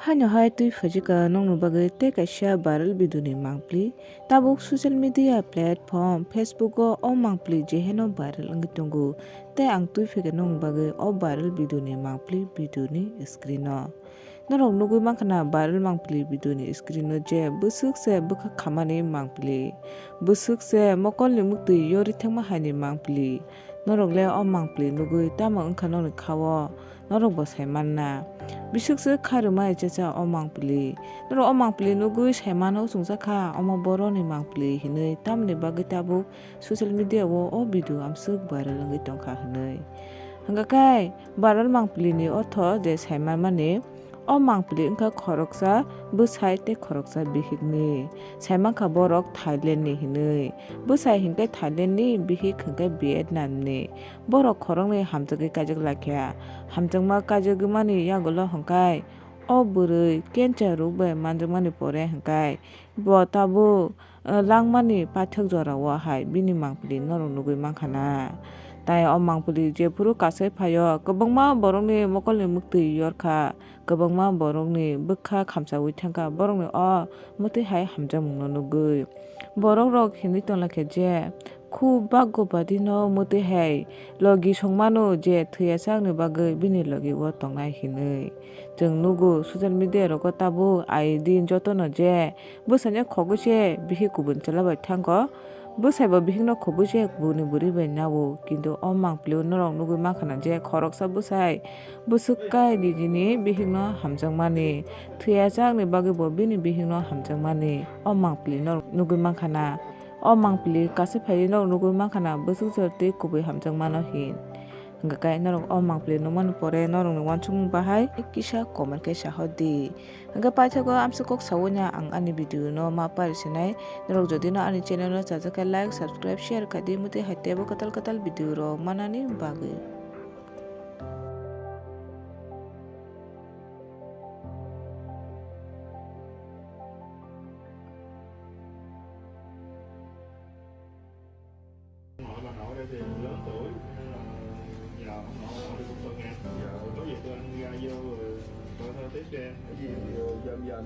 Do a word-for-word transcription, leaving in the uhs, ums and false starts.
Haino hai twi phaijikha nokni bagwi tei kaisa viral video ni mangpili. Tabuk social media platform Facebook o o mangpili jeheno viral wngwi tongo. Tei ang twi phaikha nokni bagwi o viral video ni mangpili video ni screen o. Norok nugwi mankha na viral mangpili video ni screen o je bwswk se bwkha khamani mangpili. Bwswk se mokolni muktwi yori thangma haini mangpili. Norok le o mangpili nugwi tamo wngkha nokni kha o? Norok bo sai manna. Bwswk se kha rwmai chacha o mangpili. Norok o mangpili nugwi sai mano chwngsa kha omo borok ni mangpili hinwi tamoni bagwi tabuk social media o o video amswk viral wngwi tongkha hinwi. Hwnkha khe viral mangpili ni ortho je sai manmani, o mangpili wngkha khoroksa bwsai tei khoroksa bihikni. Sai mankha borok Thailand ni hinwi. Bwsai hinkhe Thailand ni, bihik hinkhe Vietnam ni. Borok khoroknwi hamjagwi kaijak laikha. Hamjakma kaijagwi mani yagulo hwnkhe o bwrwi cancer rok bai manjakmani pore hwnkhe bo tabuk, eh, langmani paithak jorao hai bini mangpili norok nugwi mankha na. Tai o mangpili jephuru kasai phaio, kwbangma borokni mokolni muktwi yorkha, kwbangma borokni bwkha khamchaui thangkha, borokni o mwtwi hai hamjakmungno nugwi. Borok rok hinwi tonglaikha je, khu baggo badino mwtwi hai logi songmano je thwiyachakni bagwi bini logi o tongnai hinwi. Chwng nugo social media rogo tabuk ai din jotono je bwsaino khogwi se bihik kubun chwla bai thango. Bwsai bo bihikno khobwi se buni bwrwi bai nao, kintu o mangpili o norok nugwi mankha na je khoroksa bwsai bwswk kai nijini bihikno hamjakmani, thwiyachakni bagwi bo bini bihikno hamjakmani o mangpili norok nugwi mankha na. O mangpili kasai phaiwi norok nugwi mankha na bwswk jora tei kubui hamjakmano hin. Hwnkha khe norok o mangpili nukmani pore norokni uansukmung bahai kisa comment khe sa hor di. Hwnkhe paithago amsa kok saui no ang ani video no ma pari sinai. Norok jodi no ani channel no chajak khe like, subscribe, share khai di, mutwi hai teibo kwtal kwtal video rok manani bagwi. Ông nội bà nội đây thì lớn tuổi, nên là nhà ông nội bà nội đi cũng tội nghiệp. Dạ. Có gì tôi anh ra vô, ờ, coi thử test xem. Cái gì, ờ, dần dần